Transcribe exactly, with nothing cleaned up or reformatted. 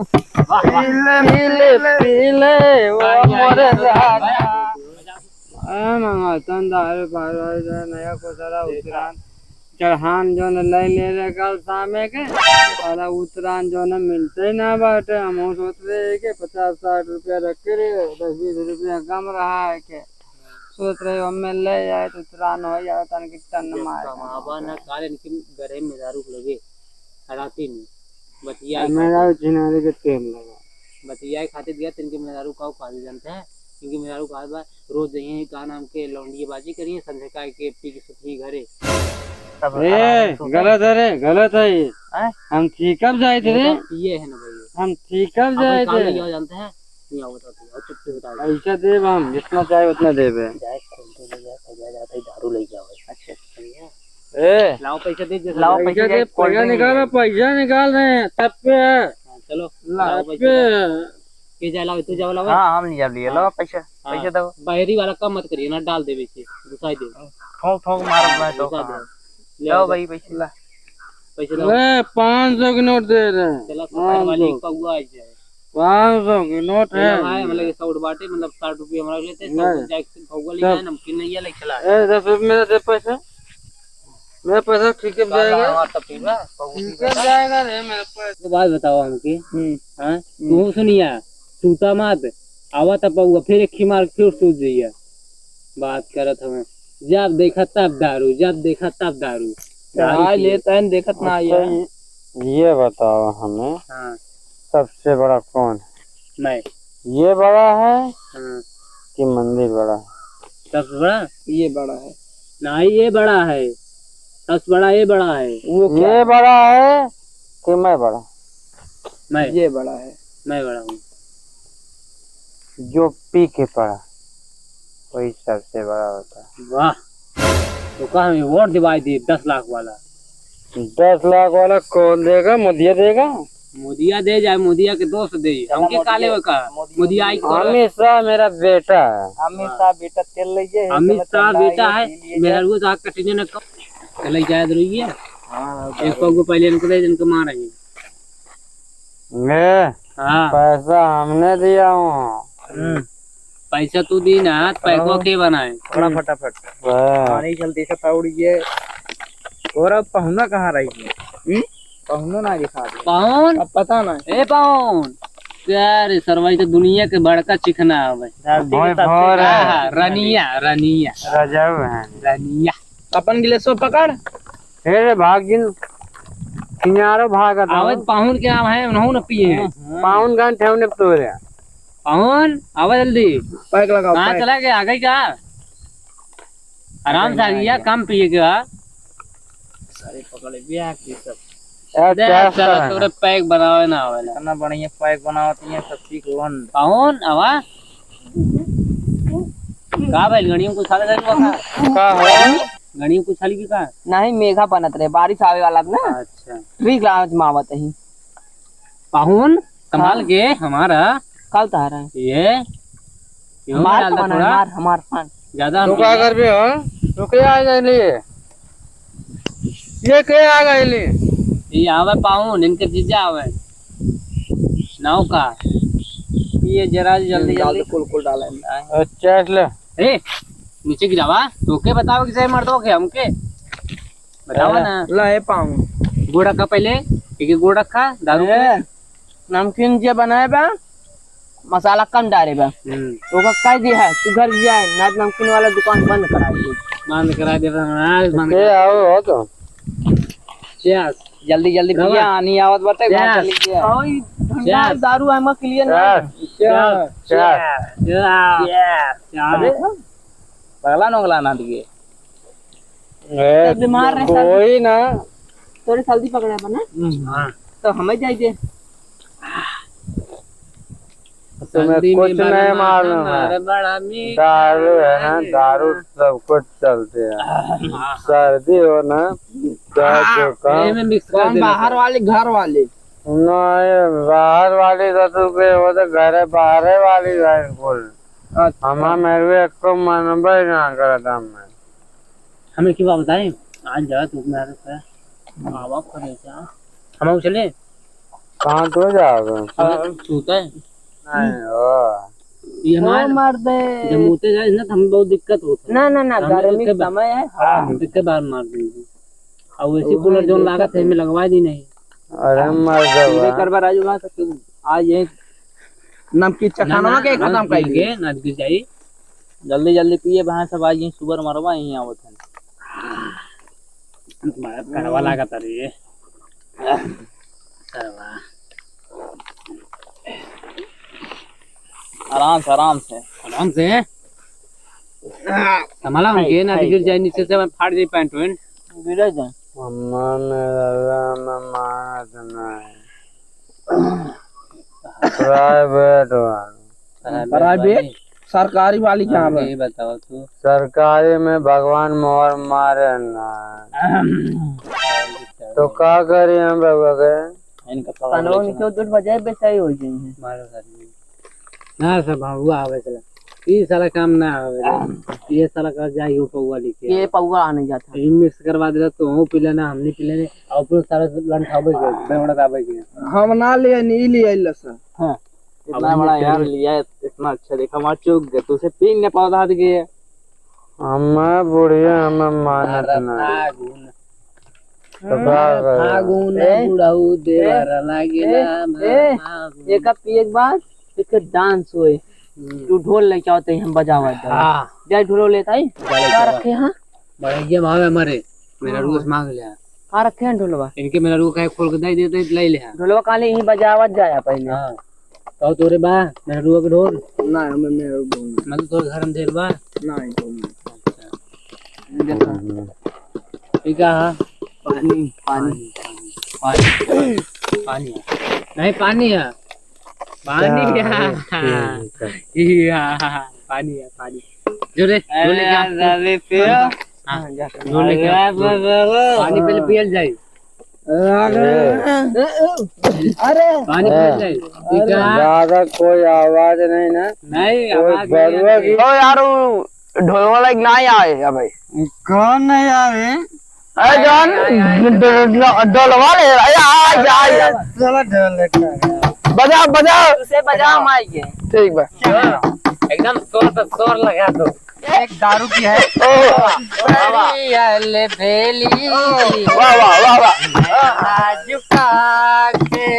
पीले, पीले, पीले, ओ मोरे राजा। ए, मंगातन दारू, बारू, बारू, नया को सारा उत्तरायण चढ़ान जौन ले ले रहे कल शामे के, सारा उत्तरायण जौन मिलते ना बाटे। हम सोच रहे हैं कि पचास साठ रुपया रख के रे, दस बीस रुपया कम रहा है के। सोच रहे हो, हमें ले जाए तो उत्तरायण हो जाए, तन की टन मार। कमावा ना काल इनके घरे मेहरारू लगे, राती में बतियाई अब मेहरारू खातिर। छिनारे के टेम लगा। बतियाई खातिर गया, तिनके मेहरारू का काल जानते हैं, इनके मेहरारू का बा, रोज यही का नाम के लौंडिये बाजी करिए, संझका के पी के सुतिए घरे। तब ए, आराम से सोते। गलत है रे, गलत है ये। हैं? हम ठीक कब जाए थे रे? ये तो पिए है ना भाई। हम ठीक कब अब जाए काल थे? ले जाओ जानते हैं, नहीं आओ, बताओ, बताओ, चुप से बताओ। पैसा देब हम, जितना चाहे उतना देबे। जाए, खोल के ले जाए, सजा जाता है, दारू ले जाओ। अच्छा, अच्छा, भैया। ए, लाओ पैसा दे, जैसे लाओ पैसा पैसा दे, दे, पैसा निकालो, पैसा निकाल रहे हैं, तब पे है। हाँ, चलो, लाओ तब पैसा पे दो। है। के जाए, लाओ, तू जाओ, लाओ। हाँ, हम ले जाब, लिए, हाँ। लाओ पैसा, हाँ। पैसा दो। बहरी वाला कम मत करिए ना, डाल देवे से, घुसाई दे। ठोक, ठोक मारब हाँ, मैं तो घुसा कहाँ। दे। ले लाओ आओ, भाई, पैसा। ला। पैसा दो। ए, पाँच सौ के नोट दे रहे हैं। चला, सफाई पाँच सौ। वाली एक पौवा आ जाए। पाँच सौ के नोट चला है। भाई, मतलब, सौ बाटे, मतलब, साठ रुपये हमरा लेते, सौ नहीं। रुपये जाए, पौवा ले सब। जाए, नमकीन नहीं है, ले चला। ए, दस रुपये मेरा दे पैसा। मेरा पैसा ठीक है काला जाएगा। हमार तो पीबा, पौवा ठीक पीबा। है जाएगा रे मेरा पैसा। तो बात बताओ हमके। हम्म। हाँ? हम्म। तू सुनिया, सूता मत, आवा त पौवा, फिर एक खी मार के फिर सूत जइया। बात करत हमें, जब देखा तब दारू, जब देखा तब दारू। चढ़ाई दारू पिए। लेत हैं, देखत ना अच्छा, आइए। ये, ये बताओ हमें, हाँ। सबसे बड़ा कौन है? मैं। ये बड़ा है हाँ। कि मंदिर बड़ा है? सबसे बड़ा? ये बड़ा है। नहीं, ये बड़ा है। सबसे बड़ा ये बड़ा है। वो क्या ये है? बड़ा है कि मैं बड़ा? मैं। ये बड़ा है। मैं बड़ा हूँ। जो पी के पड़ा, वही सबसे बड़ा होता है। वाह, तो का हमें वोट दिवाई दी दस लाख वाला? दस लाख वाला कौन देगा? मोदिया देगा। मोदिया दे जाए, मोदिया के दोस्त दे, हमके का लेवे का? मोदिया आई को। अमित शाह मेरा बेटा है। अमित शाह बेटा तेल ले जाए, अमित शाह बेटा है, मेहरुआ तो आग कटिने न कम। चले जाए रही है। हाँ, एक पग पहले इनको दे, इनको मार रही है। ए, हाँ। पैसा हमने दिया हूँ। हम्म। पैसा तू दी ना, पैसवा के बनाए? थोड़ा फटाफट। हाँ। पानी जल्दी से पौड़ी ये। और अब पहुना कहाँ रही है? हम्म? पहुनो ना दिखा दे। पाहुन? अब पता ना। ए पाहुन, क्या रे सरवा, ई तो दुनिया के बड़का चिकना हवे। धरती के सबसे भोर है। हाँ, हाँ, रनिया, रनिया। रजब है। रनिया। अपन गिलासो पकड़। हे रे भागिन, किनारो भागत आवत हो। पाहुन के नाम है, उन्हों न पिए। पाहुन गान ठेवने पे तोरे। पाहुन, आवा जल्दी। पैक लगाओ, कहाँ पैक। चला गया? आ गई का? आराम से आ गया, कम पिए के बा। सारे पकड़े बिया के सब। यार, दे, क्या चलो, है? तोरे पैक बनावे ना आवेला। इतना बढ़िया पैक बनावत है, सब चीज वन। पाहुन, आवा। का भइल, गड़ियों को उछाले गइल बा का? का हो? गड़ियों को उछाली की का? नहीं, मेघा बनत रहे, बारिश आवे वाला ना। अच्छा। ठीक लावत मावत ही। पाहुन, संभाल हाँ। के हमारा। का उतारा है? ये, ये हमार डाल दे कौन है? थोड़ा। हमार, हमार, हमार। ज्यादा तू हम का करबे हो? तू के आ गइली? ये के आ गइली? ये आवे पाहुन, इनके जीजा आवे। नाव का? ये जरा जल्दी, डाल दे, जल्दी। कुल, कुल डाले। अच्छा, ले। ए, नीचे गिरावा। तो के बतावे कि सही मर्दों के हमके? बतावा ए, ना। ला, ए पाऊँ। गुड़ रखा पहले, एक एक गुड़ रखा, दारू ए, के। नमकीन जे बनाए बा, मसाला कम डारे बा। हम्म। ओकर कह दिया है, तू घर जाए, ना तो नमकीन वाला दुकान बंद करा दे। बंद करा दे, बंद करा दे। ए, आओ, हो तो। Cheers। जल्दी, जल्दी रवा। पिया, आनी आवत बाटे, घर Cheers। चली गया। ओए, ठंडा Cheers। दारू हम के लिए ना। Cheers। Cheers। Cheers। Cheers। अबे, पगला नोगला ना दिए। ए, तो बीमार रहे, कोई ना। तोरे सर्दी पकड़े बा ना? हम्म। हाँ। तो हमें जाए दे। तुम्हें सर्दी कुछ में नहीं भला मालूम है। हमारा बड़ा मीठा दारू है ना, है। दारू सब कुछ चलते हैं। हाँ। सर्दी हो ना, चाहे हाँ, जुकाम। एमे mix कर कौन देना बाहर था। वाली, घर वाली? नहीं, बाहर वाली तो तू के, वो तो घर है, बाहर वाली है कुल। अच्छा। हमार मेहरुआ एको मनबे ना करत हमें। हमें की बात बताई, आज जा तू मेरे से। आवा करे क्या? हम चले? कहाँ तो जाओगे? अब सूता है। नहीं हो। ये ओ हमार मर्दे। जब मुते जाए ना, तो हमें बहुत दिक्कत होता है। ना, ना, ना, हम गर्मी के समय है। हाँ, एक के बार मार देंगे। अब वैसी वही कूलर जोन लागत है, हमें लगवा दी नहीं। अरे मर्दवा। ये करवा राजू वहाँ से क्यों? आज ये नमकीन चखानवा के खत्म कर दिए। ना गिर जाई। जल्दी, जल्दी पिए, वहाँ सब आज ये सुगर मरवा यहीं आवत है। तुम्हारा करवा लागत है रे। करवा। आराम से, आराम से। आराम से। संभाला उनके, ना तो गिर जाए नीचे से, फाट जाए पैंट वैंट। गिर जाए। अम्मा मेरा, मैं मानत नहीं। प्राइवेट वाला। प्राइवेट प्राइवेट? वाली? सरकारी वाली कहाँ हाँ, बा? ये बताओ तू। सरकारी में भगवान मोहर मारे ना। तो का करी हम बउआ के? इनका पकड़ कानून के। क्यों दुट बजाए बेचाई हो गई है। मारो सर। ना सर, भगुआ आवे चला। ई साला काम ना आवे रे। ये साला का जाई हो पौवा लेके। ये पौवा आने जाता है। ई मिक्स करवा देला तो हम पी लेना, हम नहीं पी लेने। और फिर साला लंठावे के, बेवड़ा आवे के। हम ना लिए, नहीं लिए आइला सर। हाँ। इतना बड़ा यार लिया, इतना अच्छा देखा, वहाँ चूक गए, तो उसे पीन ने पौधा दिए। हमें बुढ़िया, हमें मानत अरे ना। फागुन। तो का करे? फागुन ए? बुढ़ऊ देवर ए? लागेला ए? ए? फागुन। एक पिए के बाद एक डांस होए। हम्म। तू ढोल लेके आओ, ते हम बजावा जाए। हाँ। जाए ढोल लेता ही। जाए का जाए। रखे हाँ? बढ़िया भाव है हमारे। मेरा हाँ। रुआ से मांग लिया। का रखे हैं ढोलवा? इनके मेरा रुआ कहे खोल के दे देते, ले ले। ढोलवा काले यहीं बजावत जाया पहले। हाँ। कहो तोरे बा, मेरा रुआ के ढोल। ना, हमें मेरा ढोल। मतलब तोरे घर में ढेर बा? ना, ढोल नहीं। अच्छा। देखा। ठीक है, हाँ। पानी, पानी। पानी, पानी, पानी है। नहीं, पानी है। पानी है। अरे, ठीक है। या, पानी है, पानी। जो रे, जो लेके आ। अरे, अरे, पियो। हाँ, जा। जो लेके आ। अरे, अरे, अरे। पानी पहले पियल जाए। अरे। अरे। पानी पियल जाए। ठीक है। ज्यादा कोई आवाज नहीं ना? नहीं, कोई आवाज नहीं बरुआ आती। की ओ यार, वो ढोलवा लाइक ना आए अबे। कौन नहीं आवे? अरे जान, आए, आए, आए। ढ-, ढ-, ढोलवा ले, अरे आ, आ, आ, आ। चलो ढोल लेकर आ। बजाओ, बजाओ। उसे बजाओ माई के। ठीक बा। एकदम शोर से शोर लगा दो। एक दारू की है। ओ। अरे भेली। वाह, वाह, वाह, वाह। आज का के